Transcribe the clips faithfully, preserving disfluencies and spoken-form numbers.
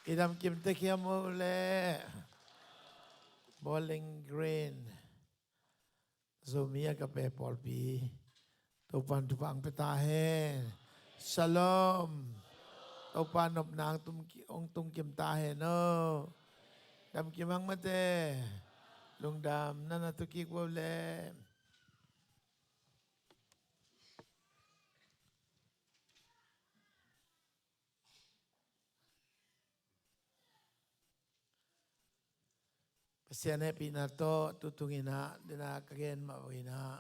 I dam kim tek hiam uh le? Bowling Green, Zomi Agape pawlpi, Topa'n thupha hong pia ta hen. Shalom. Topa nopna hong tung, hong tung kim ta hen aw. Dam kim hang mate. Lungdam, na na tu kik uh le. Pasian hehpihna tawh tutung in ah, dena ka gen mah bang in ah,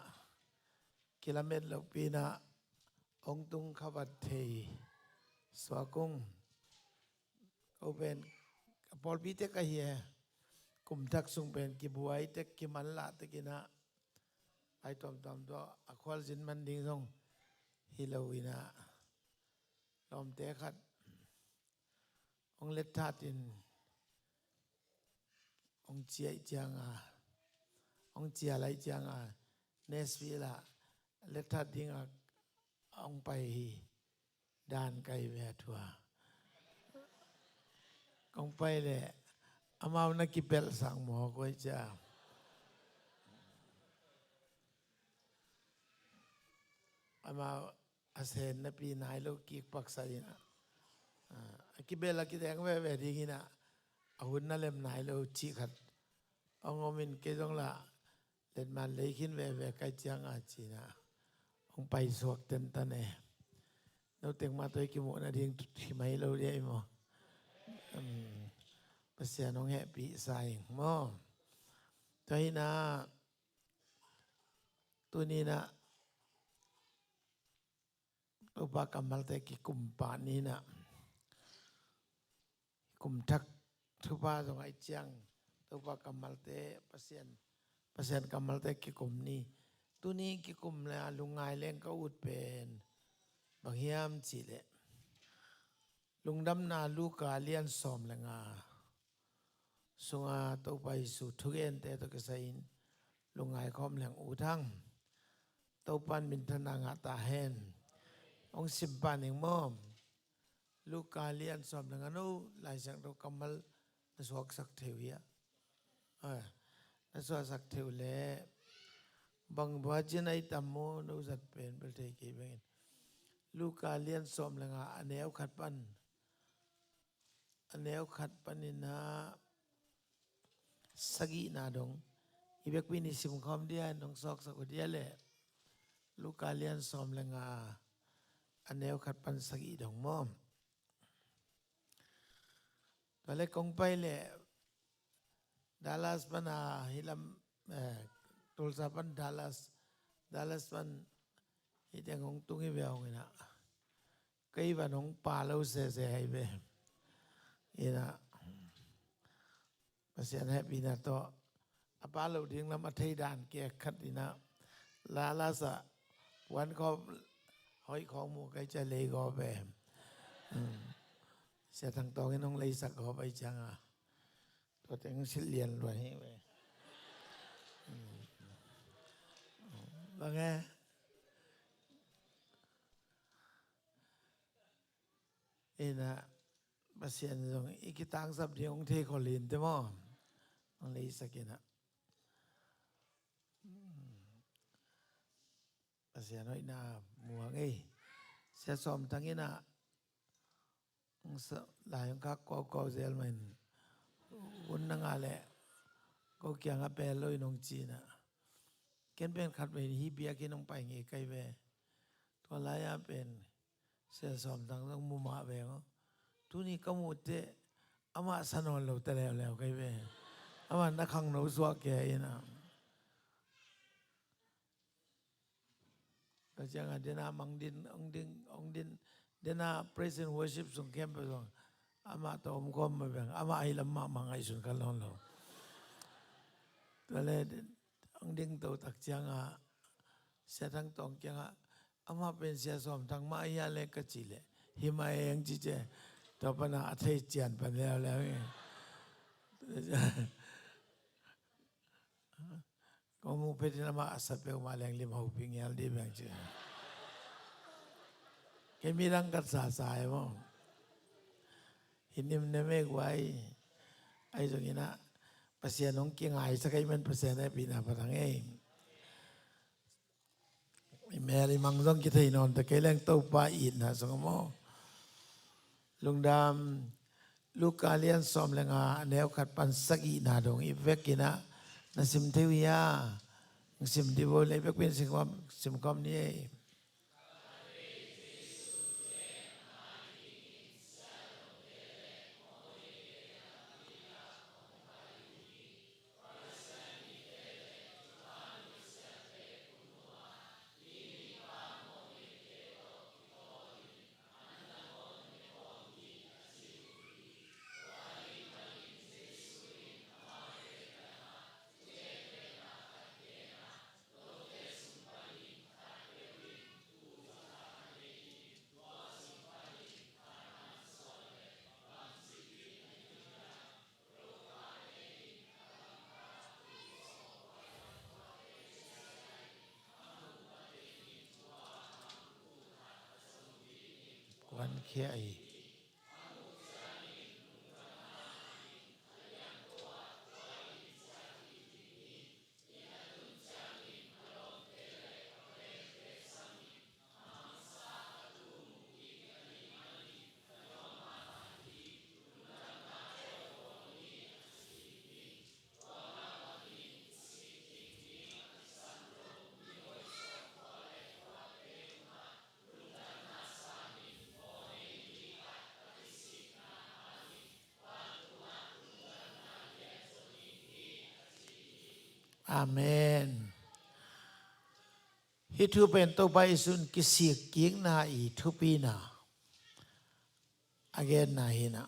kilamet lopi in ah, hong tung khavat thei suak ung. Ko pen, a pawlpi tek ahi e, kum thak sung pen kibuai tek, kimanlah tek in ah, ai tuamtuam tawh a khualzin man ding zong hi lo in ah, lawmte khat hong letthat in, hong ciah ciang a, hong ciah lai ciang a, Nashville ah letthat ding a hong pai hi. Dan kai ve a thua. Kong pai le amau na kipelh sang maw, koi cia. Amau a sen napi nai lo kik paksa in ah, a kibel a kideng veve ding in ah, a hun na lem nai lo cih khat hong om in, kei zong lah letman lei khin veve kai ciang a ci in ah, hong pai suak tentan e. Note mah tawh i kimuhna ding hi mai lo dia i maw? Pasian hong hehpih sa ing maw? Tua hi in ah, tuni in ah Topa kammalte kikum pah ni in ah, kum thak thupha zong ahih ciang Topa kammalte, Pasian, Pasian kammalte kikum ni. Tuni kikum le a lungngai leng ka ut pen bang hiam cih leh, Lungdamna Luka lian sawm le nga sunga Topa Jesu thugente tawh kisai in lungngai khawm leng ut hang. Topa in minthanna ngah ta hen. Hong sim pah ning maw? Luka lian sawm le nga, no Lai Siangtho kammal na suaksak thei uh hia? A, na suaksak thei uh leh bang bua cin a i tam maw, no zat pen bel thei kei bangin. Luka lian sawm le nga, a neu khat pan, a neu khat panin ah sagihna dong. I bekpi in i simkhawm dia, nong suaksak uh dia leh, Luka lian sawm le nga, a neu khat pan sagih dong maw? Tua leh kong pai leh Dallas pan a, hi lam, eh, Tulsa pan Dallas, Dallas pan hi teng hong tung hi ve hong in ah, kei van hong pha lo sese hi ve. In ah, Pasian hehpihna tawh a pha lo ding lam a thei dan kek khat in ah, Dallas ah puan khawm, hoih khawng mu kei cia lei gawp e. Sia Thang Tawng in hong leisak gawp ahih ciang a, tua teng silh lian lua hi ve. Bang e? In ah, Pasian zong i kitangsap ding hong thei khol hi inteh maw? Hong leisak in ah, Pasian hoihna muang ei. Sia Sawm Thang in ah, hong sa, lai hong khak kuakua zel mah in, hun na ngah leh ko kiangah pel lo in hong ci in ah, ken pen khat vei in hih biakinn hong pai ngei kai ve. Tua lai-ah pen Sia Sawm Thang zong mu mah veng aw. Tuni ka muh teh amah sa nawn lo ta leuleu kai ve. Amah na khangno suak kei in ah. Tua ciangah dena mang din, hong ding, hong din, dena praise and worship sung khempeuh zong amah tawh om khawm mah veng, amah ahi lam mahmah ngaihsun kha nawn lo. Tua leh hong ding to tak ciangah Sia Thang Tawng kiangah, amah pen Sia Sawm Thang mah ahi a leh ka cih leh, hi mah e hong ci cia. Tua panah a thei cian pan leuleu hi. Kong muh phetin amah a sa peuhmah leng lim hopih ngial dih beng ci. Kei midang ka sasa e maw? I nim ne mei guai. Ai zong ina Pasian hong kingai sa kai men Pasian ai pina patang ei. I mel i mang zong kithei nawn ta kei leng Topa itna zong maw. Lungdam. Luka lian sawm le nga a neu khat pan sagihna dong i vek ina na sim thei uh hia? Sim dih bo le i vek pin sim khawm, sim khawm ni ei. Kuan khia ei. Amen. Hih thu pen Topa Jesuh in kisik kikna i thupina a genna hi na.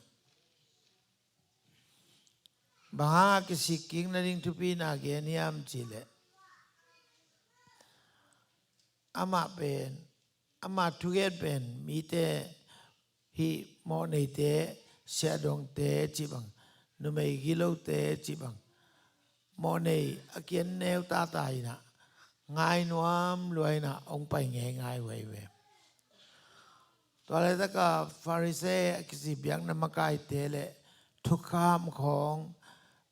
Bang hang a kisik kik nading thupina gen hiam cih leh, amah pen, ama thugen pen mite, hih mawhneite, siahdongte cih bang, numei gilote cih bang, mawhnei a ki-en neu tata in ah, ngai nuam lua in ah hong pai ngeingai uh ahi ve. Tua laitaka Pharisee a kici biakna makaite le thukham khawng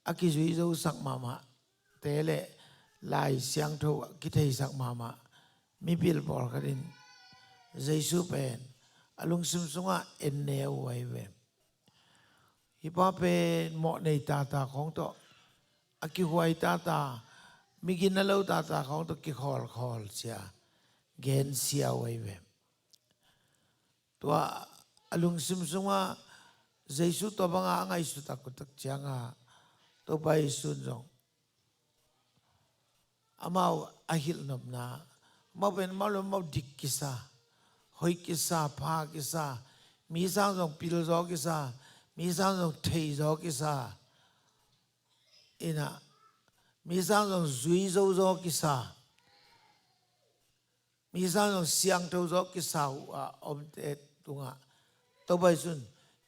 a kizui zosak mahmahte le Lai Siangtho a kitheisak mahmah mipil pawlkhat in Jesu pen a lungsim sungah en neu uh ahi ve. Hih pa pen mawhnei tata khawng tawh, a kihuai tata, migina lo tata khawng tawh kikhawlkhawl sia, gensia uh ahi ve. Tua a lungsim sungah Jesu tua bangah a ngaihsut a kutak ciangah Topa Jesu in zong amau a hilhnopna, amau pen amau lo amau dik kisa, hoih kisa, pha kisa, mi sang zong pil zaw kisa, mi sang zong thei zaw kisa, in ah mi sang zong zui zo zaw kisa, mi sang zong siangtho zaw kisa uh a omte tungah Topa Jesu in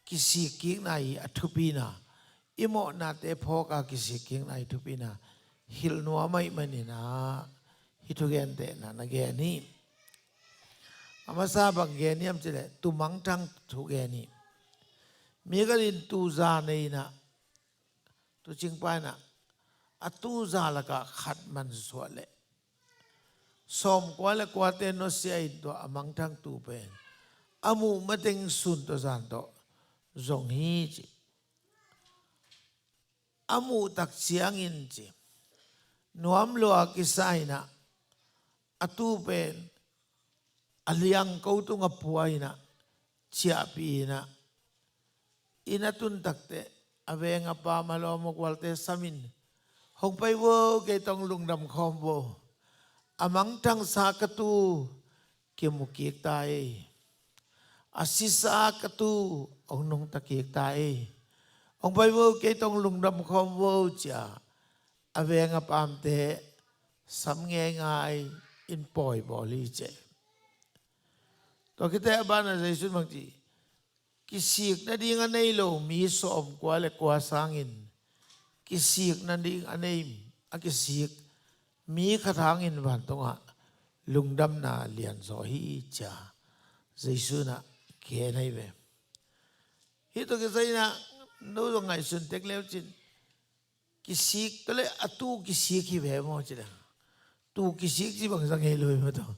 kisik kikna i a thupina, i mawhnate phawk a kisik kikna i thupina hilh nuam ahih manin ah hih thugentehna na gen hi. A masa bang gen hiam cih leh tuu mangthang thu gen hi. Mi khat in tuu za nei in ah, tuucing pa in ah, a tuu za lakah khat mansuah leh sawmkua le kuate nusia in tua a mangthang tuu pen a muh mateng sun tawh zan tawh zong hi ci. A muh tak ciangin ci, nuam lua kisa in ah, a tuu pen a liangko tungah pua in ah, ciahpih in ah, inn a tun takteh a veng a paam a lawm a gualte samin, "Hong pai vo, kei tawh lungdam khawm vo. A mangthangsa ka tuu kimu kik ta ei. A sisa ka tuu hong nungta kik ta ei. Hong pai vo, kei tawh lungdam khawm vo," ci a a veng a paamte sam ngeingai in pawi bawl hi ci. Tua khit teh a banah Jesu in bang ci, kisik nading a nei lo mi sawmkua le kua sangin kisik nading a nei, a kisik mi khat hangin vantungah lungdamna lianzaw hi ci a Jesu in ah gen ahi ve. Hih tawh kisai inah no zong ngaihsun tek leu cin, kisik tawh le a tu kisik hi ve maw ci le. Tu kisik ci bangzah ngei lo hi maw tawh.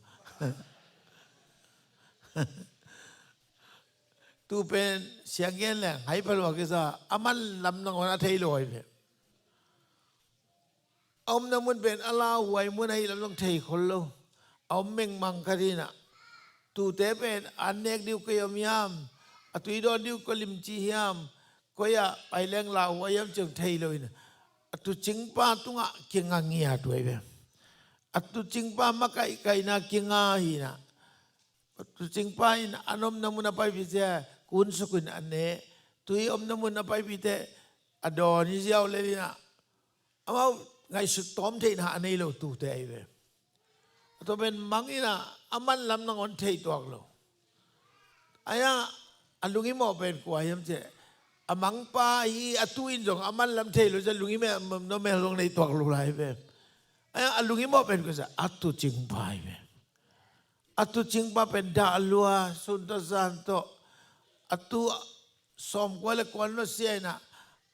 Tu pen siang gen le ngai phalua kisa a man lam nangawn a thei lo hi ve. A omna mun pen a lauhuai mun ahi lam zong thei khol lo. A om mengmang khat inah tute pen an nek dih uh koi om hiam, a tui dawn dih uh koi limci hiam, koi ah pai leng lauhuai hiam ci zong thei lo inah a tuucingpa tungah kinga ngiat uh ahi ve. A tuucingpa makaihkaihna kinga hi inah a tuucingpa in an omna mun a paipite kunsuk in a ne. Tui omna mun a paipite a dawn hi ziau lel inah amau ngaihsut tawm theihna a nei lo tute ahi ve. A tua pen mang inah a man lam nangawn thei tuak lo. Ahi a, a lungim awh pen kua hiam ci le, a mangpa hi a tu in zong a man lam thei lo ci a lungim e no mel zong nei tuak lo lai hi ve. Ahi a, a lungim awh pen kua ci le a tuucingpa hi ve. A tuucingpa pen dah lua sun tawh zan tawh a tu sawmkua le kua nusia inah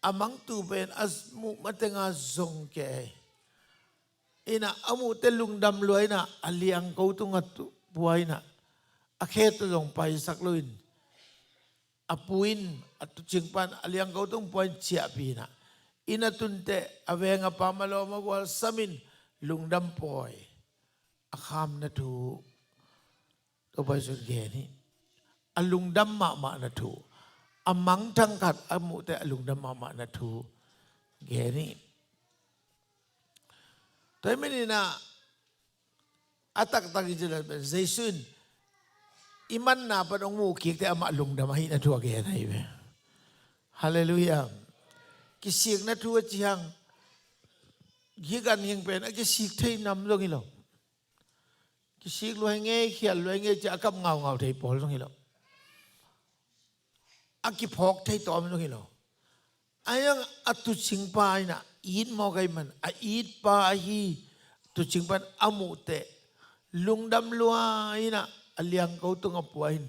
a mangtu pen a muh matenga zong kei inah a muhte lungdam lua inah a liangko tungah pua inah a khe tawh zong paisak loin a pu in a tuucingpa in a liangko tung pua in ciahpih inah inn a tunteh a veng a pam a lawm a gual sam in lungdam pawi a khamna thu Topa Jesuh in gen hi. A lungdam mahmahna thu, a mangthang khat a muhte a lungdam mahmahna thu gen hi. Tua hi manin ah a taktak in ci le Jesuh in i manna pan hong muh kikte amah lungdam ahihna thu a gen ahi ve. Halleluiah. Kisikna thu a ci hang, hih ganhing pen a kisik thei nam zong hi lo. Kisik luai ngei, khial luai ngei ci a kap ngaungau thei pawl zong hi lo. A kiphawk thei tawm zong hi lo. Ahi zong a tuucingpa inah it mawk ahih man a itpa ahi tuucingpa in a muhteh lungdam lua inah a liangko tungah pua in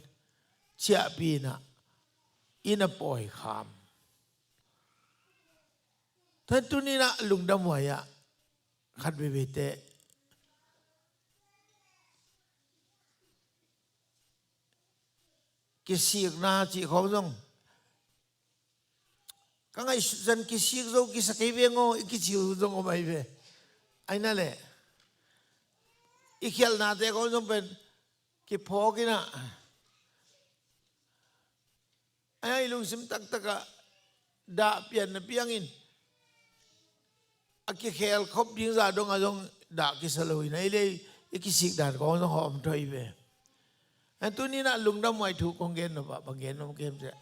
ciahpih inah inn a pawi kham. Tua tuni inah lungdam huai ah khat veivei teh kisikna cih khawng zong ka ngaihsut zan kisik zo kisa kei veng aw i kici uh zong om ahi ve. Ahi na leh i khialhnate khawng zong pen kiphawk inah ahi a i lungsim taktakah dah pianna piangin a kikhel khop ding zah dongah zong dah kisa lo inah i lei i kisik dan khawng zong hawm thoi ve. Ahi tuni inah lungdam huai thu kong gen nop ah bang gen nop kem ciah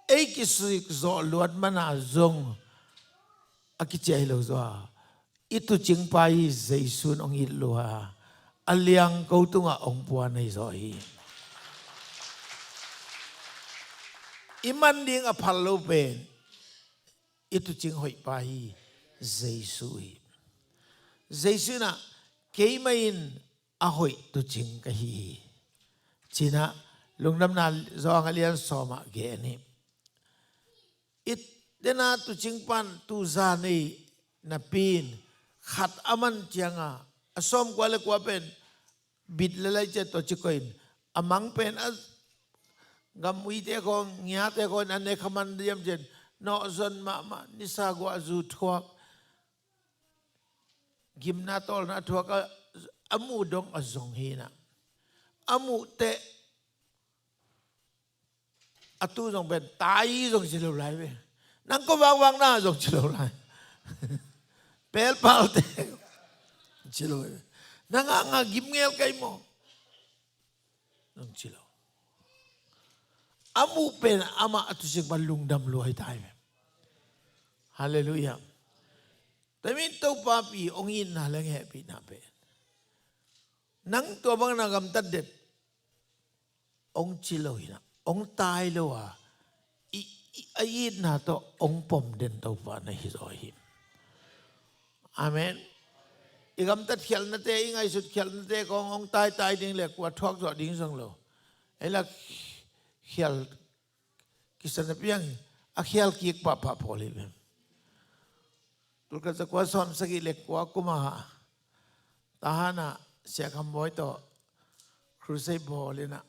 ei kisik zawh luat mana zong a kiciah hi lo zaw a i tuucingpa hi Jesuh in hong it lua a liangko tungah hong pua nei zaw hi. I man ding a phal lo pen i tuucing hoihpa hi Jesuh hi. Jesuh inah keimah in a hoih tuucing ka hi hi ci inah Lungdamna Johan a lian sawmah gen hi. I tena tuucingpa in tuuza nei napi in khat a man cianga a sawmkua le kua pen bit le lai ciat tawh ci koih in a mang pen a gam uite khawng ngiate khawng in a ne kha man diam cian nawhzon mahmah nisa guah zu thuak gimna tawlna thuak a, a muh dong a zong hi inah a muhteh a tu zong pen tai zong ci lo lai ve. Nang ko vakvak na zong ci lo lai. Pelpalte ci lo lai ve. Nang a nga gimngel kai maw zong ci lo. A muh pen amah a tuucingpa lungdam lua hi ta hi ve. Halleluiah. Tua hi manin Topa pi hong itna le hehpihna pen nang tua bangna gamtat det hong ci lo hi inah hong tai lo a i, i, a itna tawh hong pom den Topa na hi zaw hi. Amen. I gamtat khialhnate i ngaihsut khialhnate khawng hong taitai ding le kua thuak zawh ding zong lo. Ei lak khial San a piang hi. A khial kik pahpah pawl hi ve. Tulkhat zakua sawm sagih le kua kuma Tahan ah Sia Kham Bawi tawh crusade bawl inah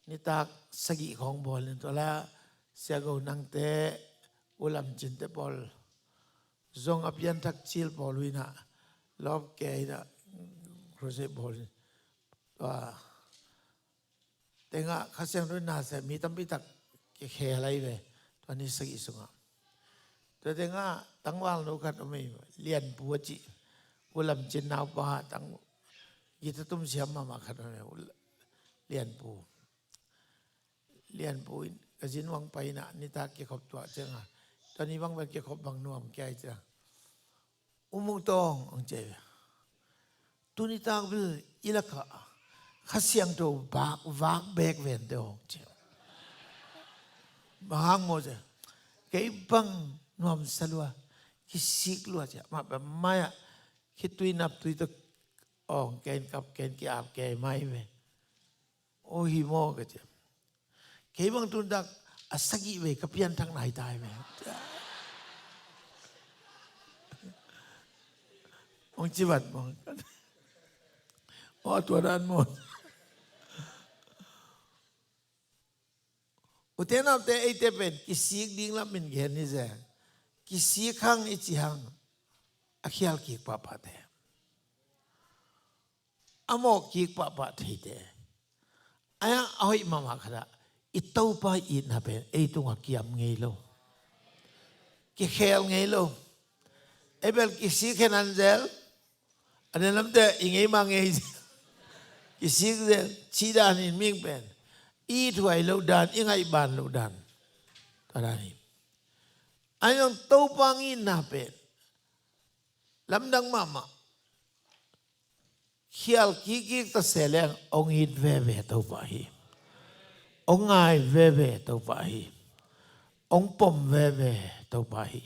nitak sagih khawng bawl in tua lai-ah Sia Go Nangte, U Lam Cinte pawl zong a pianthak cil pawl uh inah lawp ke inah crusade bawl in tua tengah Kha Siangtho in na sia mi tampi tak kikhel ahi ve. Tua ni sagih sungah tua tengah tangvalnu khat om hi, Lianpu a cih, U Lam Cin naupa tang gita tum siam mahmah khat om hi, Lianpu. Lianpu in ka zin uang pai inah nitak kikhop tuah ciangah tua ni bang bel kikhop bang nuam kia hi ciang U Mung Tawng hong ci hi ve. Tuni tak bel i lakah Kha Siangtho vak, vak bek vente hong ci hi. Bang hang maw ci hi. Kei bang nuamsa lua, kisik lua ci hi. Mah bang mai-ah khitui naptui tawh awng ken kap ken ki-ap kei mai ve. Aw hi maw ka ci hi. Kei bang tun tak a sagih vei ka pianthak nai tai ve. Hong ci vat maw. Aw tua dan maw. Ute naute eite pen kisik ding lam min gen ni ze. Kisik hang i ci hang a khial kik pahpahte. A mawh kik pahpah theite. A hoih mahmah khatah i Topa itna pen ei tungah kiam ngei lo, kikhel ngei lo. Ei bel kisik khen an zel. A den lamte i ngei mah ngei zel. Kisik zel. Cih dan in ming pen i thuai loh dan, i ngaihban loh dan. Tua dan hi. A zong Topa itna pen lamdang mahmah. Khial kikkik ta se leng hong it veve Topa hi. Hong ngai veve Topa hi. Hong pom veve Topa hi.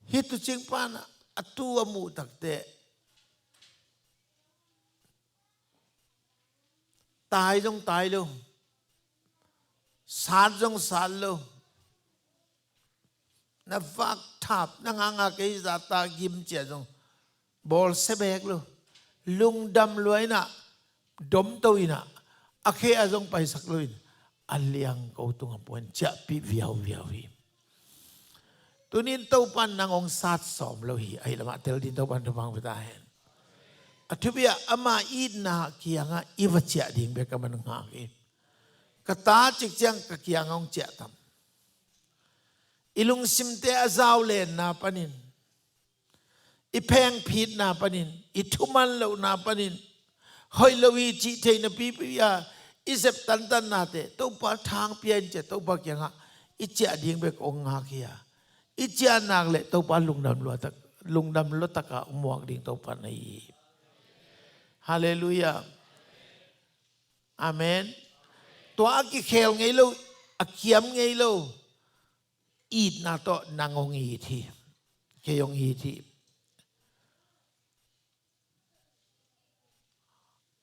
Hih tuucing pan a tuu a muh takte tai zong tai lo, sat zong sat lo. Na vak thap na nganga kei zata gim cia zong bawlsia bek lo. Lungdam lua inah domto inah a khe a zong paisak lo in a liangko tungah puan ciahpih viauviau hi. Tunin Topan nang hong sat sawm lo hi. Ahi lamah tel din Topan thupha pia ta hen. A thupi ah ama itna kiangah i va ciah ding bek a man ngak hi. Ka ta cik ciang ka kiangah hong ciah tam. I lungsimte a zau lenna panin, i phengphitna panin, i thuman lohna panin, hoih lo hi cih theihna pipi a i sep tantannate Topa thang pia in cia Topa kiangah i ciah ding bek hong ngak hi a, i ciah nak le Topa lungdam luatak, lungdam luataka hong muak ding Topa na hi hi. Halleluiah. Amen. Tua a kikhel ngei lo, a kiam ngei lo itna tawh nang hong it hi. Kei hong it hi.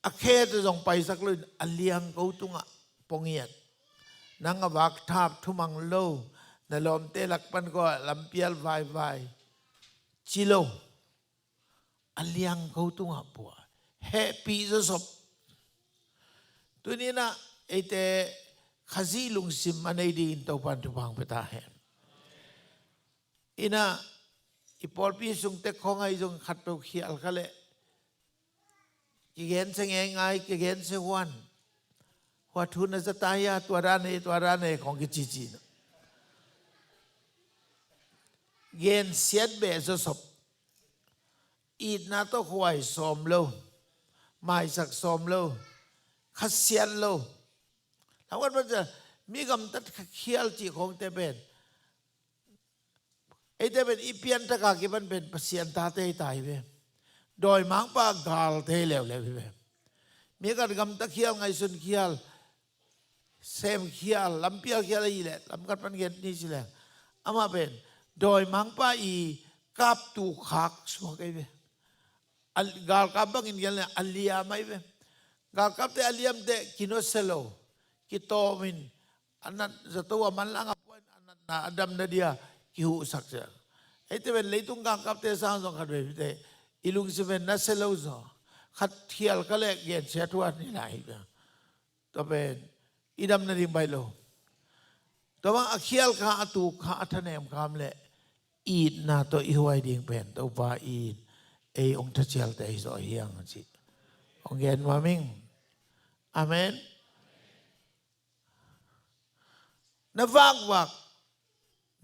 A khe tawh zong paisak lo in a liangko tungah ponghiat. Nang a vak thap thumang lo, na lawmte lak pan kua lampial vaivai ci lo. A liangko tungah pua hehpih zawsop. Tuninah eite Khazih lungsim a nei dingin Topan thupha pia ta hen. Inah i pawlpi sung tek khawng ahi zong khatpeuh khial kha leh kigen se ngeingai, kigen se huan. Hua thu na za ta hia, tua dan e, tua dan e khawng kicici na. Gensiat beh zawsop. Itna tawh khuai sawm lo, maisak sawm lo, khasiat lo. Lamkat pan cia mi gamtat khial cih khawngte pen eite pen i piantaka kipan pen Pasian tate hi ta hi ve. Dawimangpa galte hi leuleu hi ve. Mi khat gamta khial, ngaihsun khial, sem khial, lampial khial ahi leh lamkat pan gen ni ci leng amah pen dawimangpa i kaptu khak suak ahi ve. A, galkap bangin gen leh a liam ahi ve. Galkapte a liamte kinuasia lo, kitawm in, a nat zato a manlang a puan, a natna a damna dia kihuhsak sia. Eite pen leitung kangkapte sang zong khat vei pite i lungsim pen na sia lo zaw. Khat khial kha leh gensia thuan hi lai hi pia. Tua pen i dam nading baih lo. Tua bang a khial kha, a tuk kha, a thanem kha om leh itna tawh i huai ding pen Topa in ei hong thacialte hi zaw hi hang a ci. Hong gen nuam ing. Amen. Na vakvak,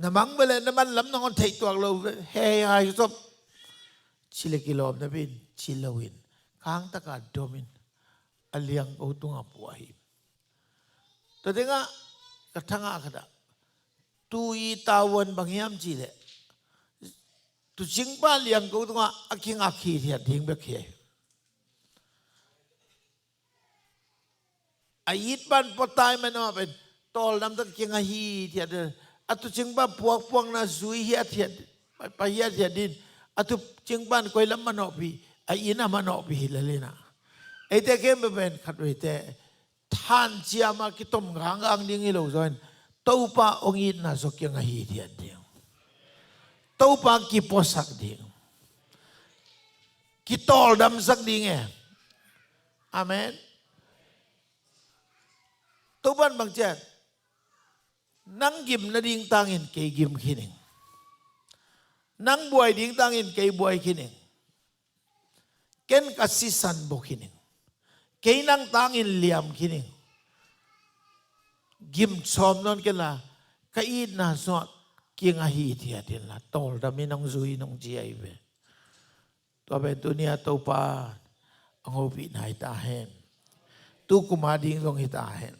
na mang ve leh na man lam nangawn theih tuak lo ve, hei hai zop. Ci le kilawm na bin, ci lo in, khang taka dom in, a liangko tungah puah hi. Tua tengah ka thangah khat ah, tu i tavuan bang hiam ci leh, tuucingpa liangko tungah a kingak hithiat ding bek hi. A it pan pua tai manawh pen tawldam tak kinga hithiat. A tuucingpa puakpuakna zui hithiat, pai hithiat din. A tuucingpa in koi lam manawhpih, a inn a manawhpih hi lel in ah. Eite khempeuh pen khat veite thanciam a kitom ganggang ding hi lo zaw in, Topa hong itna zaw kinga hithiat ding. Topa kipuasak ding. Kitawldamsak ding e. Amen. Topa in bang ciat, nang gim nading tangin kei gim khin ing. Nang buai ding tangin kei buai khin ing. Ken ka sisan bawk khin ing. Kei nang tangin liam khin ing. Gim sawm nawn kei la, ka itna sungah kinga hithiat in la, tawldam in hong zui in hong ci ahi ve. Tua pen tuni a Topa hong hopihna hi ta hen. Tu kum a ding zong hi ta hen.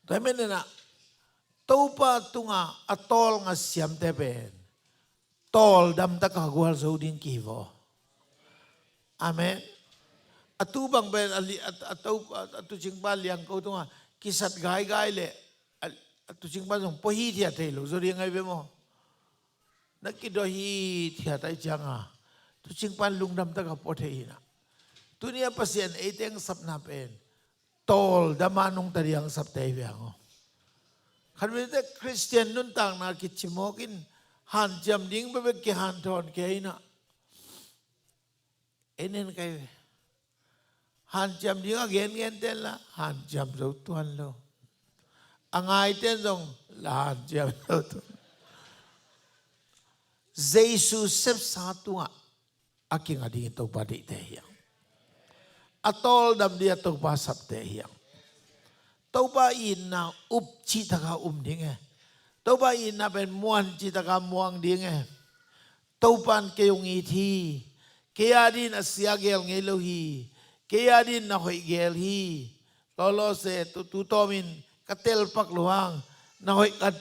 Tua hi manin ah, Topa tungah a tawlnga siamte pen tawldam taka gualzo ding kihi vaw. Amen. A tu bang pen a li-, a, a to, a, a tuucingpa liangko tungah kisat gaigai leh a, a tuucingpa zong pua hithiat thei lo zaw ding ahi ve maw. Na kidawh hithiat ahih ciangin tuucingpa in lungdam taka pua thei hi in ah. Tuni a Pasian eite hong sapna pen tawldam a nungta ding a sapte hi ve hang aw. Khat veite Khristian nuntakna kicimawk in hanciam ding bekbek kihanthawn kei in ah. En en kai ve. Hanciam ding a gengen ten la hanciam zo tuan lo. A ngai ten zong la hanciam zo tuan. Jesu sepsa tungah a kinga ding Topa deihte hi hang. A tawldam ding a Topa sapte hi hang. Topa itna up cih taka um ding e. Topa itna pen muan cih taka muang ding e. Topa in kei hong it hi. Kei a dingin a sia gel ngei lo hi. Kei a dingin na hoih gel hi. Lawlaw se tu, tu tawmin ka telpak lo hang. Na hoih ka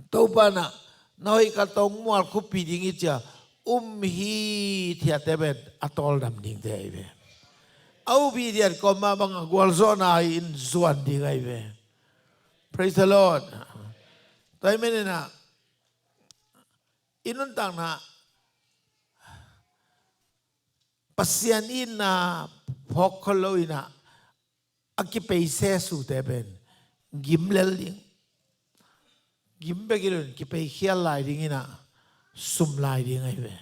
Topa in ah, na hoih ka tawh mual khuppih ding hi ci a um hithiatte pen a tawldam dingte ahi ve. A up hithiat kawm mah bang a gualzawhna in zuan ding ahi ve. Praise the Lord. Tua hi manin ah, i nuntakna Pasian itna phawk khol lo in ah, a kipei sesute pen gim lel ding. Gim bek hi lo in kipei khial lai ding in ah, sum lai ding ahi ve.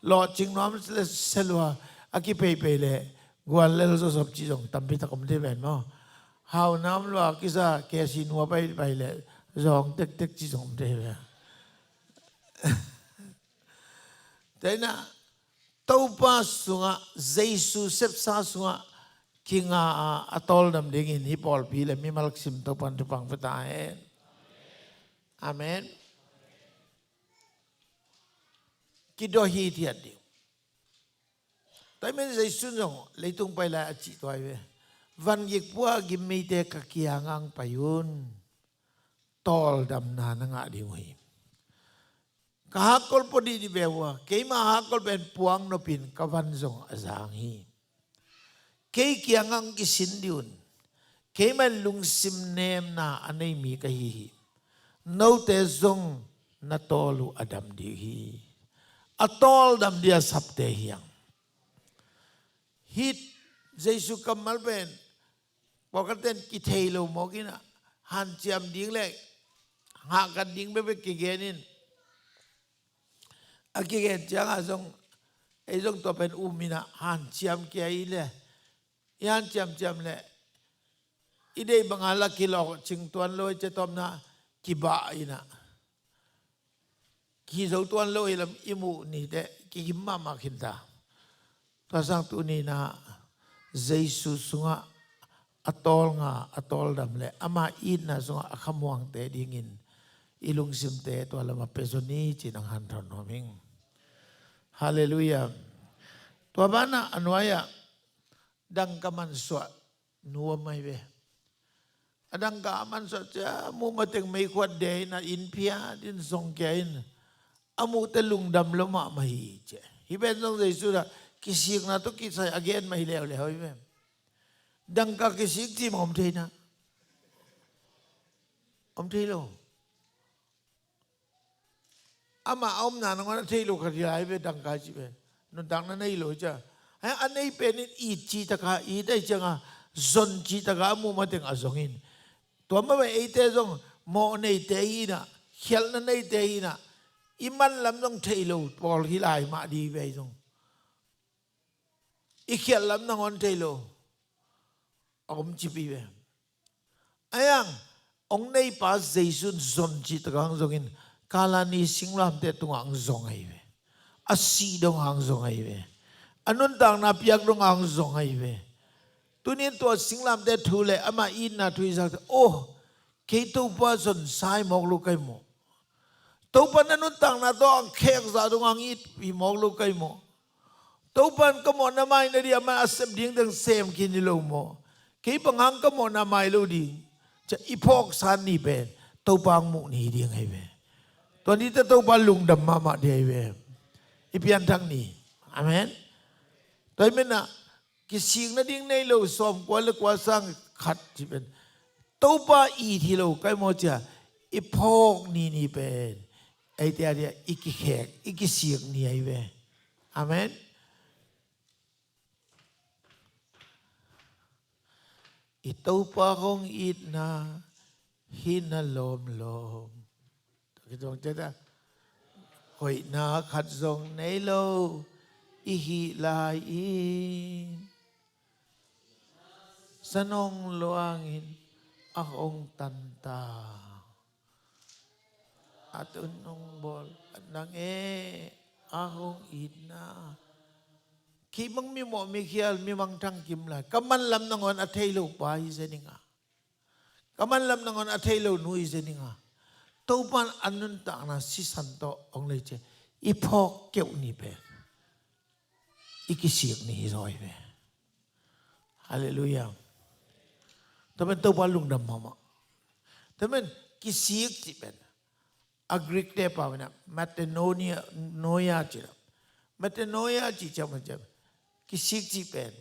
Lawhcing nuam le selua a kipeipei leh gual lel zawzop cih zong tampi tak om thei ven maw. Hau nam lua kisa kesi nua paipai leh zawng tektek cih zong om thei ve. Tua in ah, Topa sungah, Jesu sepsa sungah kinga a, a tawldam dingin hih pawlpi le mimal sim Topa in thupha hong pia ta hen. Amen. Kidawh hithiat ding. Tua hi manin Jesu in zong leitung pai lai a cih tua hi ve. Van gik pua a gim mite ka kiangah hong pai un. Tawldamna na ngah ding uh hi. Ka hakkol pua dihdih ve uh a, keima hakkol pen puang nopin ka van zong a zang hi. Kei kiangah hong kisin dih un. Keimah in lungsim nemna a nei mi ka hi hi. Note zong na tawl uh a dam dih hi. A tawldam ding a sapte hi hang. Hih Jesu kammal pen pawlkhat ten kithei lo mawk in ah, hanciam ding le hahkat ding bekbek kigen in, a kigen ciangah zong, ei zong tua pen um in ah hanciam kia i le, i hanciamciam le i deih banga la kilawh cing tuan lo i cia tawpna kibah in ah, kizo tuan lo i lam i muh nite kikim mahmah khinta. Tua sang tuni in ah Jesu sungah a tawlnga, a tawldam le ama itna sungah a khamuangte dingin i lungsimte tua lamah pia zaw ni ci-in ang hanthawn nuam ing. Halleluiah. Tua banah a nuai-ah dangka mansuah nuam ahi ve. A dangka a mansuah cia muh mateng meikhuat de in ah inn phiat in zong kia in, a muhte lungdam lo mahmah hi cia. Hih pen zong Jesu dah kisikna tawh kisai a gen mah hi leuleu hi ve. Dangka kisik ci mah om thei na, om thei lo. Amah a omna nangawn a thei lo khat hi lai ve, dangka cih ve. Nuntakna nei lo cia. Hei, a nei pen in it cih taka it ahi cianga, zon cih taka a muh mateng a zong in. Tua mah bang eite zong mawh neite hi in ah, khialhna neite hi in ah, i man lam zong thei lo pawl hi lai mah di ve zong. I khialh lam nangawn thei lo a om cip hi ve. Ahi hang hong neipa Jesu in zon cih taka hong zong in, Kalvari singlamteh tungah hong zong ahi ve. A sih dongah hong zong ahi ve. A nuntakna piak dongah hong zong ahi ve. Tuni in tua singlamteh thu le ama itna thu i zak teh, oh, kei Topa zon sa hi mawk lo ka hi maw? Topa in a nuntakna tawh a khek zah dongah hong it hi mawk lo ka hi maw? Topa in ka mawhna maina dingin amah a sep ding teng sem khin hi lo maw? Kei bang hang ka mawhna mai lo ding. Cia i phawksa ni pen Topa hong muh ni ding ahi ve. Tua ni teh Topa lungdam mahmah ding ahi ve. I pianthak ni. Amen. Tua ahih manin ah kisik nading nei lo sawmkua le kua sang khat cih pen Topa it hi lo ka hi maw cia i phawk ni ni pen eite a dia i kikhek, i kisik ni ahi ve. Amen. I Topa hong itna hi na lawmlawm. Hoihna khat zong nei lo i hih lai-in, sanong luangin a hong tanta. A tun hong bawl a nang e a hong itna. Kei bang mi mawh mi khial, mi mangthang kim lai, ka man lam nangawn a thei lo pa hi zen ing a, ka man lam nangawn a thei lo nu hi zen ing a, Topa in a nuntakna sisan tawh hong lei cia i phawk keuh ni pen i kisik ni hi zaw hi ve. Halleluiah. Tua pen Topa lungdam mahmah. Tua pen kisik cih pen a Greek te pau in ah metanoia, noia cih lo. Metanoia cih ciang pen kisik cih pen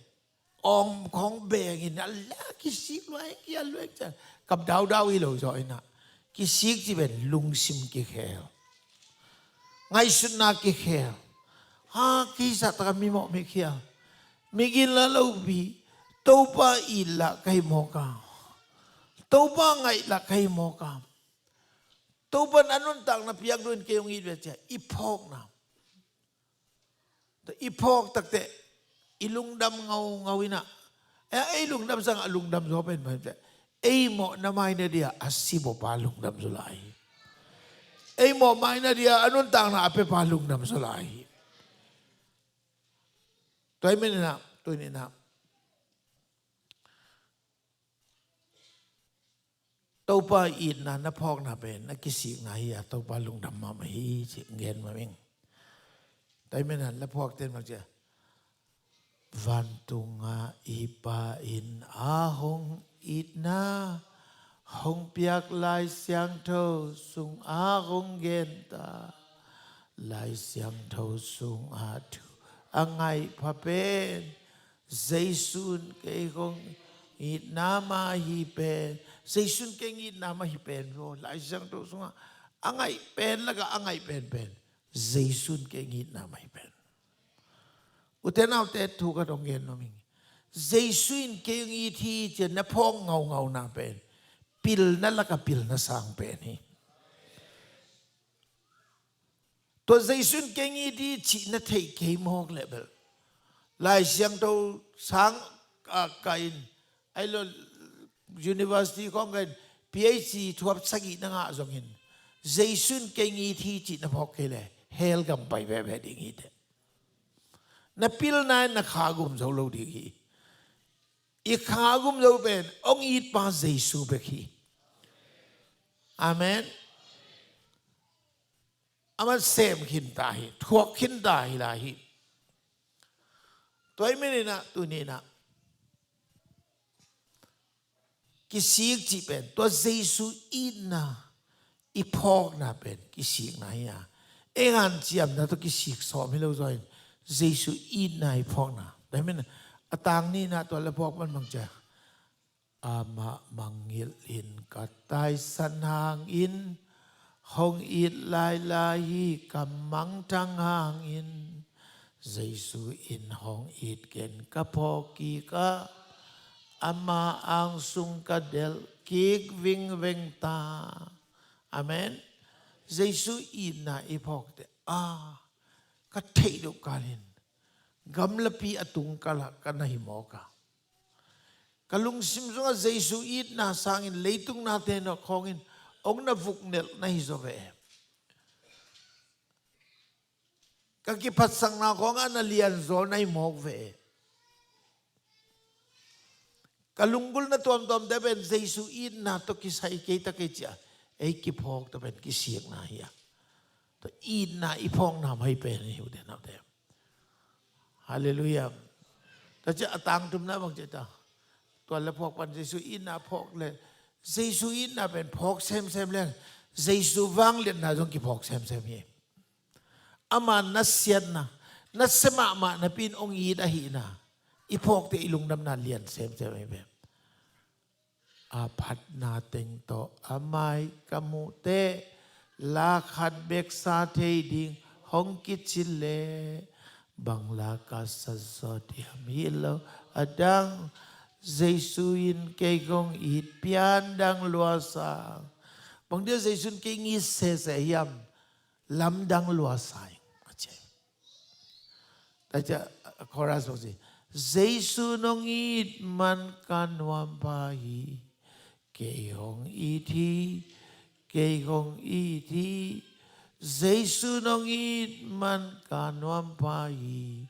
awng khawng bengin a la kisik luai, kia luai cia kap daudau hi lo zaw in ah, kisik cih pen lungsim kikhel, ngaihsutna kikhel. Ha, kei zah taka mi mawh mi khial, mi gin la lo pi, Topa it lah ka hi mawk a, Topa ngaih lah ka hi mawk a, Topa in a nuntakna piak dongin kei hong it ve cia i phawkna. I phawk takteh i lungdam ngaungau in ah, ei lungdam sangah lungdam zaw pen mah ei mawhna maina dia a sibawpa lungdam zaw lai hi. Ei mawh maina dia a nuntakna a piapa lungdam zaw lai hi. Tua ahih manin ah tuni in ah Topa itna na phawkna pen na kisikna hi a, Topa lungdam mahmah hi ci gen mah ing. Tua ahih manin na phawkte in bang cia, vantungah i Pa in a hong itna hong piak Lai Siangtho sungah hong genta, Lai Siangtho sungah thu a ngaih pha pen Jesu in kei hong itna mah hi pen, Jesu in kei hong itna mah hi pen lo. Lai Siangtho sungah a ngaih pen lakah a ngaih penpen Jesu in kei hong itna mah hi pen. Ute naute, thu khat hong gen nuam ing. Jesu in kei hong it hi ci-a na phawk ngaungau na pen pilna lakah pilna sang pen hi. Tua Jesu in kei hong it hi cih na theih kei mawk leh bel, Lai Siangtho sang, a, kah in, ai lo, university khawng kah in, P H D thuap sagih na ngah zongin, Jesu in kei hong it hi cih na phawk kei leh hell gam pai veve ding hi teh. Na pilna in na kha gum zo lo ding hi. I kha gum zo pen hong it pa Jesu bek hi. Amen. Aman sem khin ta hi, thuak khin ta hi lai hi. Tua ahih manin ah tuni-in ah kisik cih pen tua Jesu itna i phawkna pen kisikna hi a, ei hanciamna tawh kisik sawm hi lo zaw in Jesu itna i phawkna. Tua ahih manin a tang nihna tua la phawk pan bang ci a, amah mangngilh in ka taisan hangin hong it lailai hi, ka mangthang hangin Jesu in hong it ken ka phawk kik a, ama ang sung ka delh kik vingveng ta. Amen. Jesu itna i phawk teh a, ka theih loh kalin gamlapi a tung kalah ka na hi mawk a, ka lungsim sungah Jesu itna sangin leitung nate na khawngin hong na vuknelh na hi zaw ve. Ka kiphatsakna khawngah na lianzaw na hi mawk ve. Ka lunggulhna tuamtuamte pen Jesu itna tawh kisai kei ta kei ci a, ei kiphawk tawh pen kisikna hi a. Tua itna i phawkna mah hi pen hi ute naute. Halleluiah. Tua ci a, a tangtumna bang ci ta, tua la phawk pan Jesu itna phawk le, Jesu itna pen phawk semsem le, Jesu vangliatna zong kiphawk semsem hi. Ama nasiatna, nasia mahmah napi in hong it ahihna i phawk teh i lungdamna lian semsem hi ve. A phatna teng tawh a mai ka muh teh, la khat bek sa thei ding hong kici leh, bang la ka sa zaw diam hi lo, a dang Jesu in kei kong it pian dang lua sa. Bang dia Jesu in kei hong it sese hiam? Lamdang lua sa ing a ci. Tua ci a, a chorus bang ci, Jesu nong it man ka nuam pha hi, kei hong it hi, kei hong it hi. Jesu nong it man ka nuam pha hi,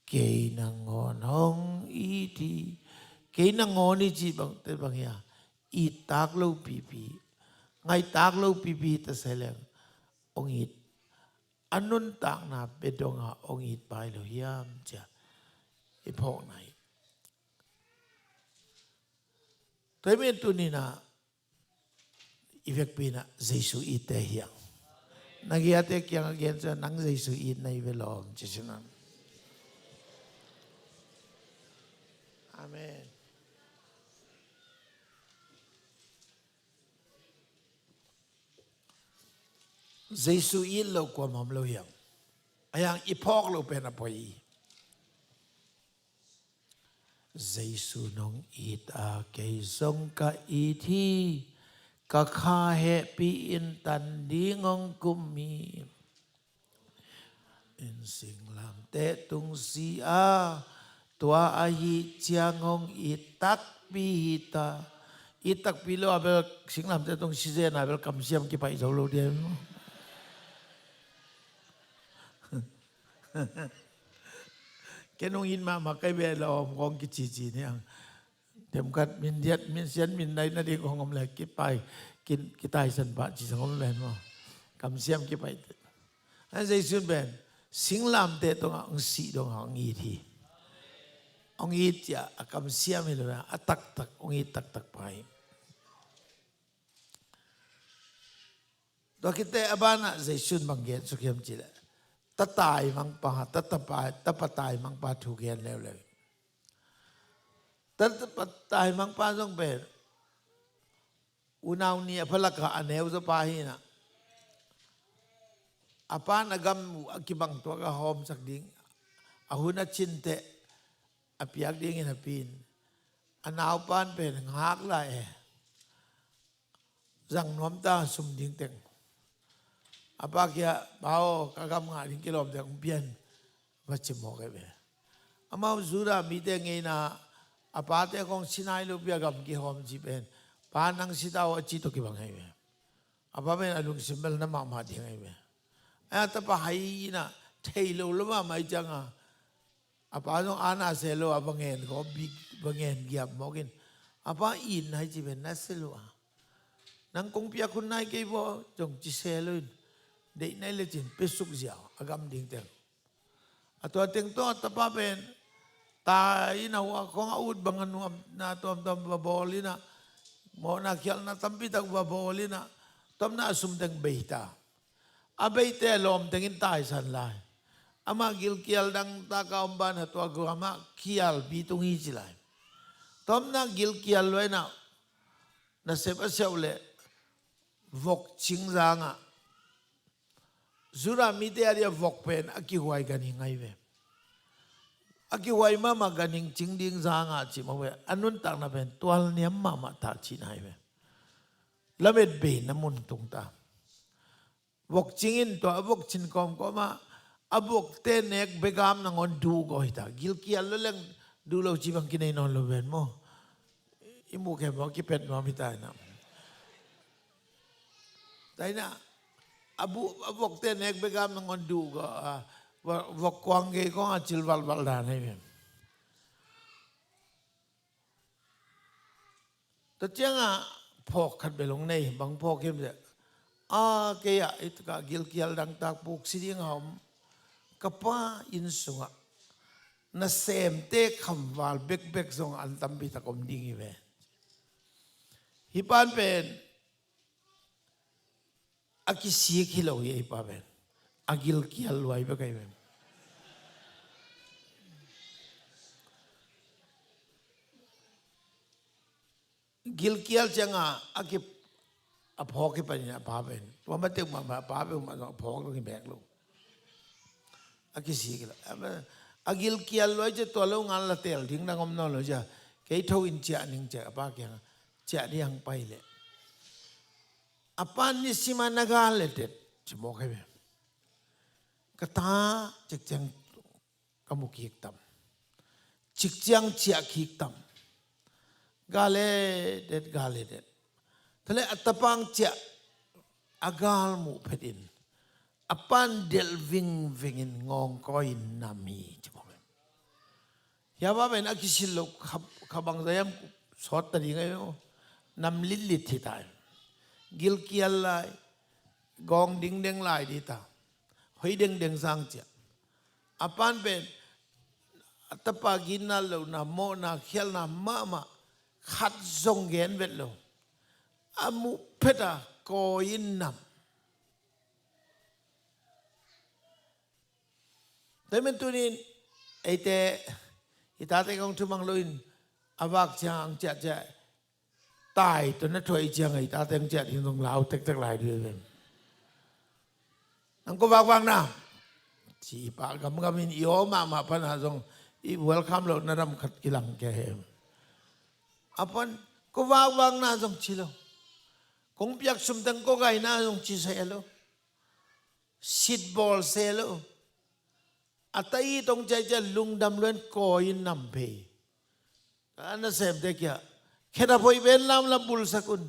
kei nangawn hong it hi. Kei nangawn i cih bang, te bang hi a, it tak lo pipi, ngai tak lo pipi ta se leng hong it, a nuntakna bia dongah hong it pai lo hiam ci a i phawkna hi. Tua ahih manin tuni-in ah i vekpi-in ah Jesu itte hi hang. Na kiangte kiangah gen ciangin nang Jesu it na hi ve lawm ci sin hang. Amen. Jesu it lo kuamah om lo hiam? A hiang i phawk loh pen a poi hi. Jesu nong it a kei zong ka it hi, ka kha hehpih in tan ding hong kum hi. In singlamteh tung si a, tua ahih ciang hong it takpi hi ta. It takpi lo a bel singlamteh tung si zen a bel kamsiam kipaih zo lo ding. Ken hong it mahmah kei ve lawm kong kicici ni ang. Themkhat min diat, min siat, min nai nading kong om le kipai, kin, kitaisan pah ci zong om ven maw. Kamsiam kipai. An Jesu in pen singlamteh tungah hong sih dongah hong it hi. Hong it ci a, a kamsiam hi lo a, a taktak hong it taktak pa hi. Tua khit teh a banah Jesu in bang gen suk hiam cih leh, tapa taimangpa, tapa, tapa taimangpa thu gen leuleu. Tapa taimangpa zong pen unau nih a phalakah a neuzaw pa hi-in ah, a pa in a gam uh a kibang tuak a hawmsak ding a hun a cin teh, a piak dingin a pia in, a naupan pen ngak lai e, zang nuam ta sum ding teng. A pa kia, "Pa aw, ka gam ngah ding kilawm teng hong pia in," va ci mawk e ve. Amau Judah mite ngeina, a pate kong si nai lo pi a gam kihawm ci pen, "Pa nang si ta aw," a ci tawh kibang ahi ve. A pa pen a lungsim bel na mahmah ding ahi ve. A tapa hai ina, thei lo lo mahmah ahi cianga, a pa zong ana se lo a, va ngen khawm bik, va ngen giap mawk in, a pa itna hi ci pen na se lo a. "Nang kong piak hun nai kei baw," zong ci se lo in, "Deih nai le cin pe suk ziau a gam ding teng." A tua teng tawh a tapa pen tai in a hua khong a ut bang a nuamna tuamtuam va bawl ina, mawhna khialhna tampi tak va bawl ina, tuamna a sum teng bei ta. A beite lawm tengin taisan lai. Amah gilkial dangtak a om ban a tua guamah kialpi tung hi ci lai. Tuamna gilkial luaina nasep a siauh le vok cing zangah Judah mite a dia vok pen a kihuai ganhing ahi ve. A kihuai mahmah ganhing cing ding zangah ci mawk ve. A nuntakna pen tual niam mahmah ta cihna ahi ve. Lamet beina mun tung ta. Vok cingin tua a vok cin kawmkawmah a vokte nek begam nangawn duh gaw hi ta. Gilkial lo leng duh lo ci bang kinei nawn lo ven maw? I muh khem maw, kipet nuam hi ta ina. Ta ina, a bu, a vokte nek begam nangawn duh gaw a, vok kuang gei kawng a cil valval dan ahi ven. Tua ciangah phawk khat bel hong nei, bang phawk hiam ciah, a, kei ah, i takah gilkial dangtak puk si ding a om, ka pa inn sungah nasemte khamval bekbek zong an tampi tak om ding hi ve. Hih pan pen a kisik hi lo hi, ei pa pen a gilkial luai bek ahi pen. Gilkial cianga a ki, a phawk hi panin a pa pen tua mate umah, a pa pen umah zong a phawk lo hi bek lo. A kisik hi lo. A gilkial luai cia tua lo ngal la tel ding dang om nawn lo cia. Kei tho in ciah ning cia a pa kiangah ciah ding hang pai leh a pan nisim a na gal le det ci mawk hi ve. Ka ta cikciang ka mu kik tam, cikciang ciah kik tam. Gal le det, gal le det. Tale a tapang ciah a gal muh phetin a pan delh vingvingin ngawngkawi in nam hi ci mawk hi. Hia va pen a kisil lo kha, kha bangza hiam sawt ta ding ahi maw? Nam litlit hi ta hi. Gilkial lai, gawng dingdeng lai dih ta. Hoi dengdeng sang ciah. A pan pen a tapa ginna lohna, mawhna khialhna mahmah khat zong gen vet lo. A muh pheta kawi in nam. Tua men tunin eite i tate kong thumang loin a vak ciang ang ciahciah tai tawh na thuai ciang a i tate ang ciah ding zong lau tektek lai dih ven. Nang ko vakvakna ci i pah gamgamin i aw mahmah pana zong i welcome lohna ram khat kilang kia hem. A pan ko vakvakna zong ci lo. Kong piak sumteng ko gaina zong ci seh lo. Sitbawl se lo. A ta i tong ciaicia lungdam luan kawi in nam phei. A nasemte kia, khetap hoih pen lamla bulsak un.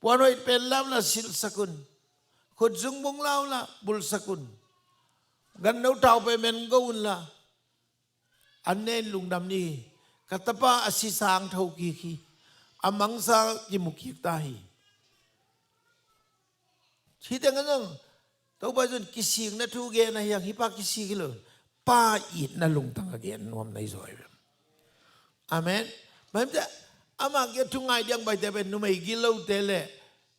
Puan hoih pen lamla silhsak un. Khutzung bung lamla bulsak un. Ganno thau pen men go unla an nen lungdam ni hi. Ka tapa a sisang tho kik hi. A mangsa kimu kik ta hi. Hih teng a zong Topa zun kisikna thu gen ahi hang, hih pa kisik hi lo. Pa itna lungtang a gen nuam na hi zaw hi. Amen. Bang hiam ciah amah kia thu ngai diang baite pen numei gilote le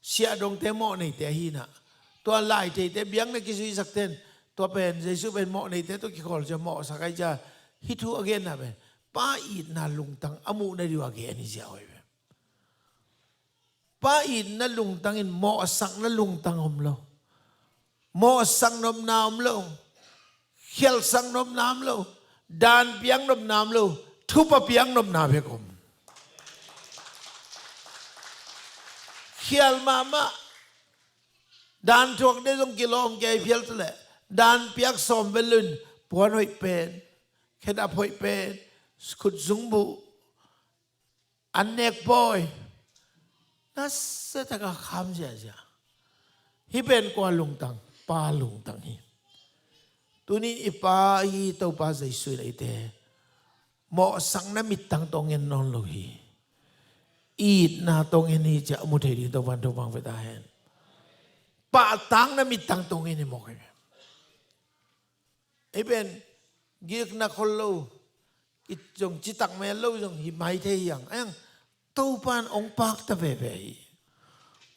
siahdongte mawhneite ahi na. Tua laitheite biakna kizuisak ten tua pen Jesu pen mawhneite tua kikhawl cia mawhsak ahi cia hih thu a genna pen pa itna lungtang a muhna diu a gen hi cia hoi pen. Pa itna lungtang in mawhsakna lungtang om lo. Mawhsak nopna om lo. Khialhsak nopna om lo. Danpiak nopna om lo. Thupha piak nopna bek om. Khial mahmah. Dan thuak ding zong kilawm kei phial taleh dan piak sawm bel un. Puan hoih pen, khedap hoih pen, khutzung buh, an nek pawi, nasia taka kham ziahziah. Hih pen kua lungtang? Pa lungtang hi. Tunin i Pa hi Topa Jesu in eite mawhsakna mittang tawh ngen nawn lo hi. Itna tawh ngen hi ci-a mu thei ding Topa in thupha pia ta hen. Pahtakna mittang tawh ngen hi mawk hi. Ei pen gikna khol lo, i zong citak mel lo zong hi mai thei hi hang. Ahi hang Topa in hong pakta veve hi.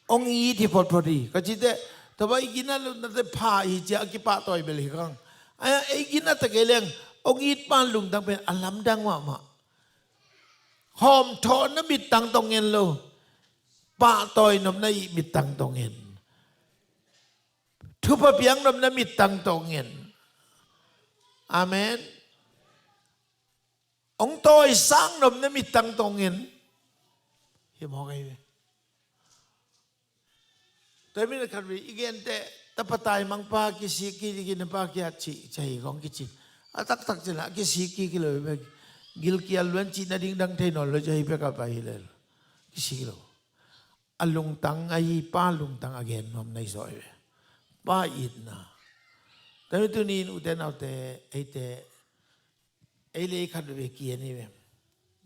Hong it hi photphot hi. Ka cite, Topa i gina lo nate pha hi ci-a a kipahtawi bel hi kang. Ahi hang ei gina ta kei leng hong it Pa lungtang pen a lamdang mahmah. Hawmthawhna mittang tawh ngen lo, pahtawi nopna i mittang tawh ngen. Thupha piak nopna mittang tawh ngen. Amen. Hong tawisang nopna mittang tawh ngen. Hi mawk ahi ve. Tua hi manin khat vei i gente, tapa taimangpa kisik kik ding, kinapa kiat cih, cih kong kici. A taktak cih lah kisik kik lo hi ve. Gilkial luan cih nading dang thei nawn lo, cih hi pek a pai hi lel. Kisik lo. A lungtang ahi Pa lungtang a gen nuam na hi zaw hi ve. Pa itna. Tua hi manin tuni in ute naute, eite, ei le ei khat veve kian hi ve.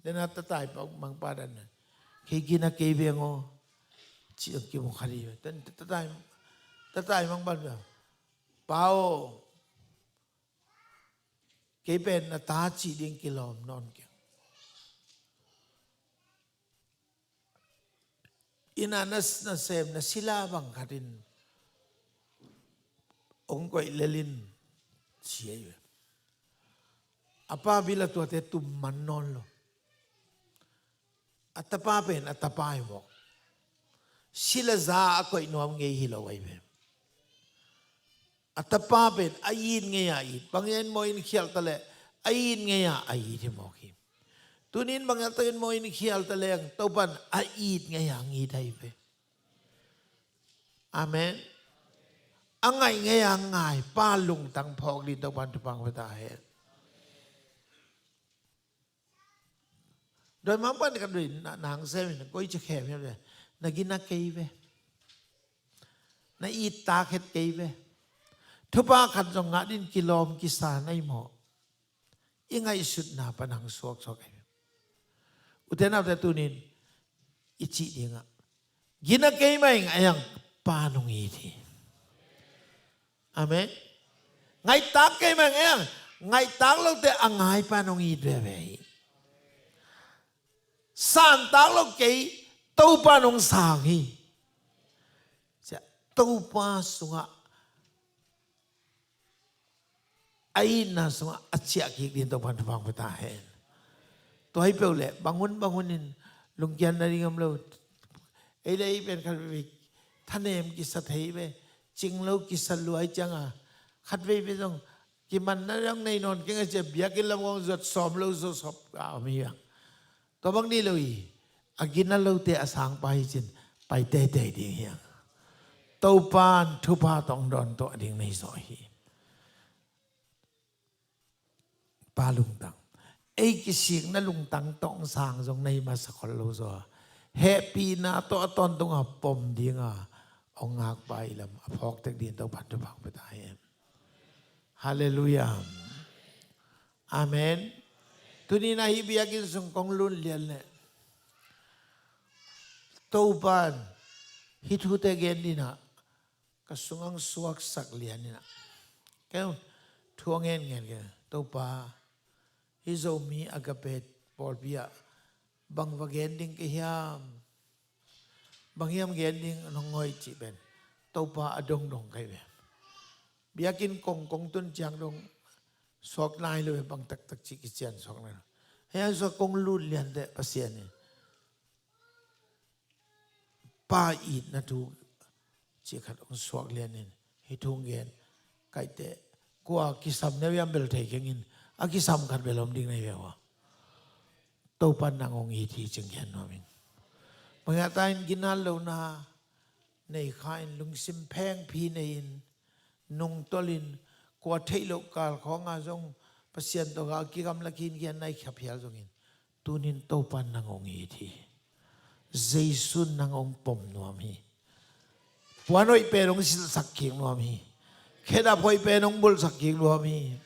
Dena tapa taimangpa dan na, kei gina kei veng aw, ci-in kimu khat hi ve. Tapa tai, tapa taimangpa dan, Pa aw, kei pen na ta cih ding kilawm nawn keng. Inn ah na, na sem, na sila bang khat in hong koih lel in ci ahi ve. A pa bil ah tuate tum man nawn lo. A tapa pen a tapa hi mawk. Sila za a koih nuam ngei hi lo ahi ve. A tapa pen a it ngei a it. Bang hiam maw in khial taleh a it ngei a, a it hi mawk hi. Tunin bang hiam takin maw in khial taleng Topa in a it ngei a it ahi ve. Amen. A ngaih ngei a ngai Pa lungtang phawk ding Topa in thupha pia ta hen. Dawimangpa in ka dawimangpa na, na hang sem in koi ci khem hiam le, na gina kei ve. Na it tak het kei ve. Thupha khat zong ngah ding kilawm kisa na hi maw? I ngaihsutna pan hong suaksuak ahi ve. Ute naute tunin i cih dingah, gina kei mah ing, ahi hang Pa in hong it hi. Amen. Ngaihtak kei mah ing, ahi hang ngaihtak lote a ngai Pa in hong it veve hi. Santak lo kei, Topa in hong sang hi. Cia, Topa sungah, a itna sungah a ciah kik ding Topa in thupha pia ta hen. Tua hi peuh leh bang hun bang hun in lungkiat nading om lo. Ei le ei pen khat vei thanem kisa thei ve, cing lo kisa lua hi cianga, khat vei ve zong kimanna zong nei nawn keng a, cia biakinn lam kong zuat sawm lo, zuat sawm a om hi a. Tua bang ni lo hi, a gina lote a sang Pa hi cin pai teitei ding hi a. Topa in thupha tawh hong dawn tuah ding na hi zaw hi. Pa lungtang. Ei kisikna lungtang tawh hong sang zong na hi masa khol lo zaw. Hehpihna tawh a tawntung a pom ding a, hong ngakpa i lam a phawk tek ding Topa in thupha pia ta hen. Halleluiah. Amen. Tuni-in ah hih biakinn sung kong lut lian leh Topa in hih thute gen ding ah ka sungah hong suaksak lian in ah, kei thu a ngen ngen kei, Topa, hih Zomi Agape pawlpi ah bang va gen ding ka hiam? Bang hiam gen ding nong hoih cih pen Topa a dongdong ka hi ve. Biakinn kong kong tun ciang dong suak nai lo ve, bang taktak cih kician suak nai lo. Hei, a suak kong lut lian teh Pasian in Pa itna thu cih khat hong suak lian in hih thu hong gen. Kaite, kua kisam na hiam bel thei keng in, a kisam khat bel om ding na hi ve ua. Topa nang hong it hi cih gen nuam ing. Bangah ta in ginat lohna nei kha in, lungsim phengphi nei in, nungtolh in, kua theih loh kal khawngah zong Pasian tawh a kigamla khin kian nai kha phial zongin, tunin Topa nang hong it hi. Jesu nang hong pom nuam hi. Puan hoih pen hong silhsak kik nuam hi. Khedap hoih pen hong bulhsak kik nuam hi.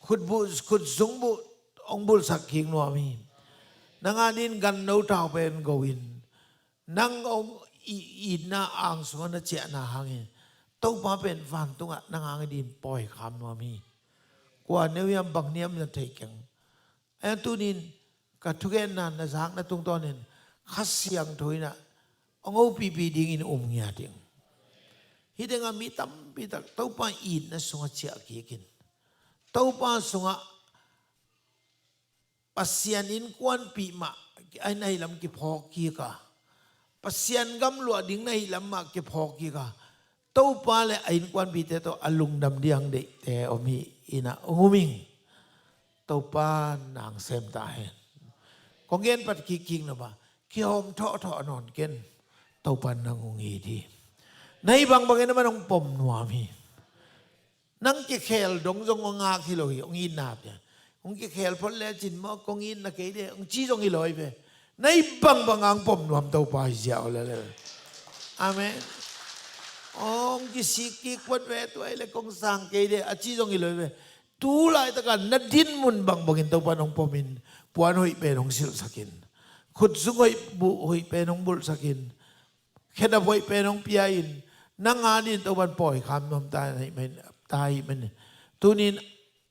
Khutbuh, khutzung buh hong bulhsak kik nuam hi. Nang a dingin ganno tau pen go in, nang hong i-, itna ang sungah na ciahna hangin Topa pen vantungah nang a dingin pawi kham nuam hi. Kua neu hiam, bang hiam na thei keng. Ahi hang tunin ka thugenna na zakna tungtawnin Kha Siangtho in ah hong hopihpih dingin um ngiat ing. Hih tengah mi tampi tak Topa itna sungah ciah kik in, Topa sungah Pasian innkuanpih mah a na hih lam kiphawk kik a, Pasian gam luah ding na hih lam mah kiphawk kik a, Topa le a innkuanpihte tawh a lungdam ding deihte om hi in ah hong um ing. Topa nang sem ta hen. Kong gen pat kik kik na ba, kihawm thawhthawh nawn ken. Topa nang hong it hi. Na hih bangbangin amah hong pom nuam hi. Nang kikhel dong zong hong ngak hi lo hi, hong itna pian. Hong kikhel phot lecin maw, kong itna kei de, hong ci zong hi lo hi ve. Na hih bangbang hong pom nuam Topa hi ziau lel. Amen. Hong kisik kik phot ve, tua hi le kong sang kei de, a ci zong hi lo hi ve. Tu laitakah na dinmun bangbangin Topa nong pomin, puan hoih pen hong silhsakin, khutzung hoih, buh hoih pen hong bulhsakin, khedap hoih pen hong pia in, nang a dingin Topa in pawi kham nuam ta ahih man, ta ahih man. Tunin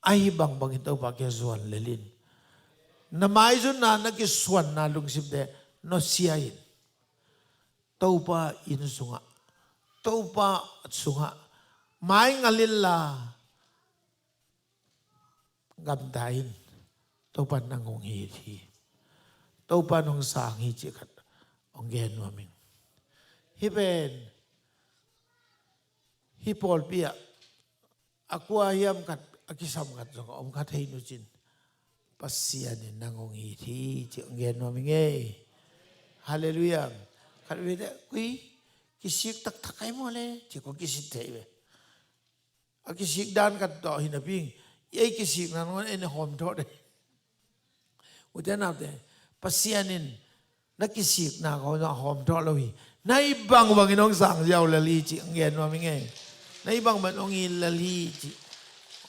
ahi bangbangin Topa kiang zuan lel in. Na maizunna, na kisuanna lungsimte nusia in. Topa inn sungah, Topa sungah mai ngal inla, gamta in. Topa nang hong it hi. Topa nong sang hi cih khat hong gen nuam ing. Hih pen, hih pawlpi ah a kua hiam khat, a kisam khat zong a om kha thei nu cin, Pasian in nang hong it hi cih hong gen nuam ing ei. Halleluiah. Khat vei te, kui, kisik taktak ai maw le, cih kong kisit thei ve. A kisik dan khat tawh hi napi ing, ei kisikna nangawn ei na hawm thawh de. Ute naute, Pasian in na kisikna khawng zong a hawm thawh lo hi. Na hih bangbangin hong sang ziau lel hi cih hong gen nuam ing ei. Na hih bangbangin hong it lel hi cih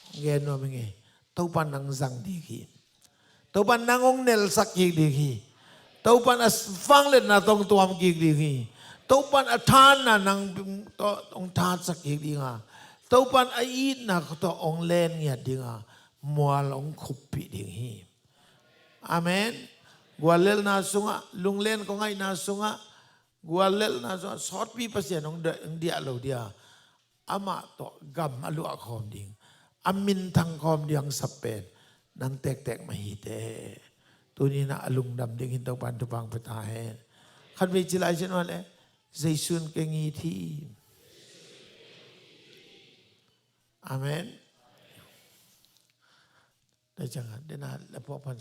hong gen nuam ing ei. Topa nang zang ding hi. Topa nang hong nelsak kik ding hi. Topa a vangliatna tawh hong tuam kik ding hi. Topa a thahatna nang tawh hong thahatsak kik ding a, Topa a itna tawh hong len ngiat ding a, mual hong khuppih ding hi. Amen. Guallelhna sungah, lunglen kong ngaihna sungah, guallelhna sungah sawtpi Pasian hong diah, hong diah lo dia, amah tawh gam a luah khawm ding, a minthang khawm ding hong sap pen nang tektek mah hi teh. Tuni-in ah a lungdam dingin Topa in thupha hong pia ta hen. Khatvei ci lai sin uh leh, Jesu in kei hong it hi. Amen. Dai ciang a, dena la puak pan.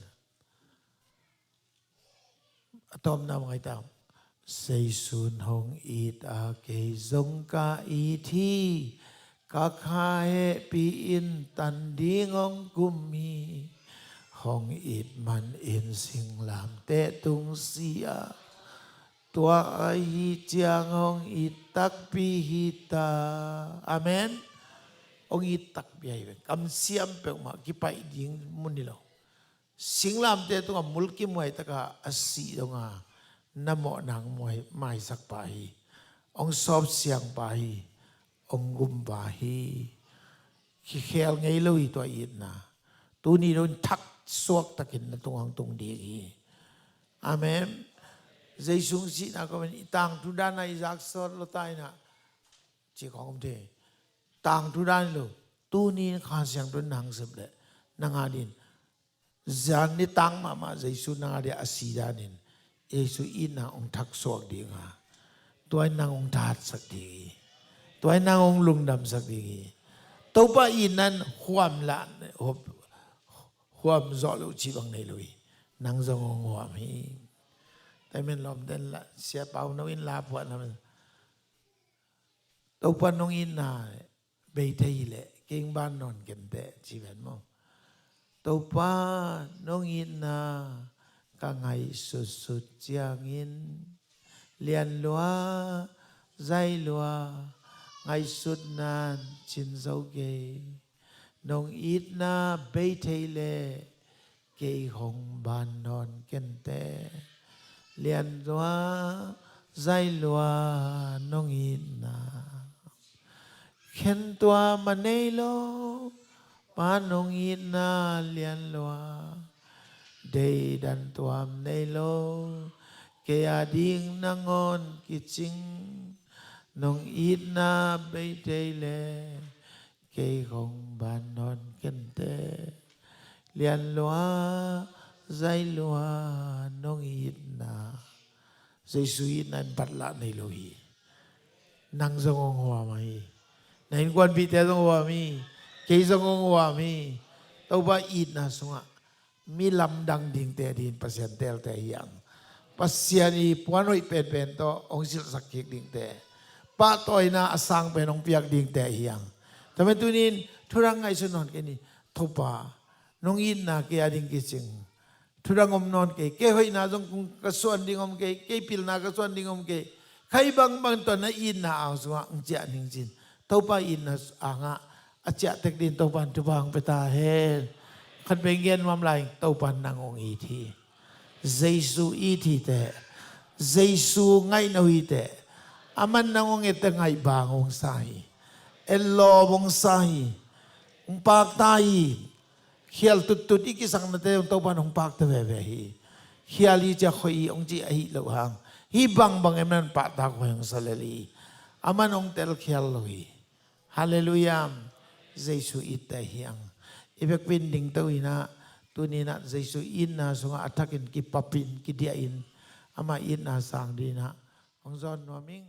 A tawpna bang ai ta. Jesu in hong it a, kei zong ka it hi. Ka kha hehpih in tan ding hong kum hi. Hong it manin singlamteh tung si a, tua ahih ciang hong it takpi hi ta. Amen. Hong it takpi ahi ve. Kamsiam peuhmah, kipaih ding mun hi lo. Singlamteh tungah mulkimhuai takah a sih dong a, na mawhna hong muai, maisak pa hi. Hong sawpsiang pa hi. Hong gum pa hi. Kikhel ngei lo hi tua itna. Tuni dong in thaksuak takin na tungah hong tung ding hi. Amen. Jesu hong sihna kawmin i tangthu dan a i zak sawt lo ta in ah, ci khawng om thei. Tangthu dan hi lo. Tuni in Kha Siangtho in na hong sep leh, nang a dingin zan nitak mahmah Jesu nang a dingin a si danin, Jesu itna hong thaksuak ding a, tua in nang hong thahatsak ding hi. Tua in nang hong lungdamsak ding hi. Topa itna in khuam lah, khuam zawh loh cih bang nei lo hi. nang zong hong huam hi. Taimen lawmten la, Sia Pau no in la phuah na, Topa nong itna bei thei leh kei hong ban nawn kenteh ci ven maw. Topa nong itna ka ngaihsutsut ciangin lian lua, zai lua, ngaihsutna'n cin zo kei. Nong itna bei thei leh kei hong ban nawn kenteh. Lian lua, zai lua, nong itna khentuam a nei lo, Pa nong itna lian lua. Deidan tuam nei lo, kei a ding nangawn kicing. Nong itna bei thei leh kei hong ban nawn kenteh. Lian lua, zai lua, nong itna. Jesu itna in batlah nei lo hi. Nang zong hong huam hi. Na innkuanpihte zong huam hi. Kei zong hong huam hi. Topa itna sungah mi lamdang dingte dingin Pasian teelte hi hang. Pasian i puan hoih penpen tawh hong silhsak kik dingte, pahtawina a sang pen hong piak dingte hi hang. Tua manin tuni-in thudang ngaihsun nawn kei ni. Topa nong itna kei a ding kicing. Thudang om nawn kei, kei hoihna zong kung ka suan ding om kei, kei pilna ka suan ding om kei. Kha hih bangbang tawh na itna ang sungah hong ciah ning cin. Topa itna angah a ciah tek dingin Topa'n thupha hong pia ta hen. Khat vei gen nuam lai, Topa'n nang hong it hi. Jesu it hi teh. Jesu ngaihno hi teh. Aman nang hong et teh ngaih bang hong sa hi. Etlawm hong sa hi. Hong pakta hi. Khial tuttut i kisaknate zong Topa'n hong pakta veve hi. Khial hi ci-a khoih hi hong ci ahih loh hang, hih bangbang em nan pahtak hoih hong sa lel hi. Aman hong telkhial lo hi. Halleluiah. Jesu itte hi hang. I vekpi-in dingto in ah, tuni-in ah Jesu itna sungah a thakin kipapin kidiahin, ama itna sang dingin ah hong zawn nuam ing.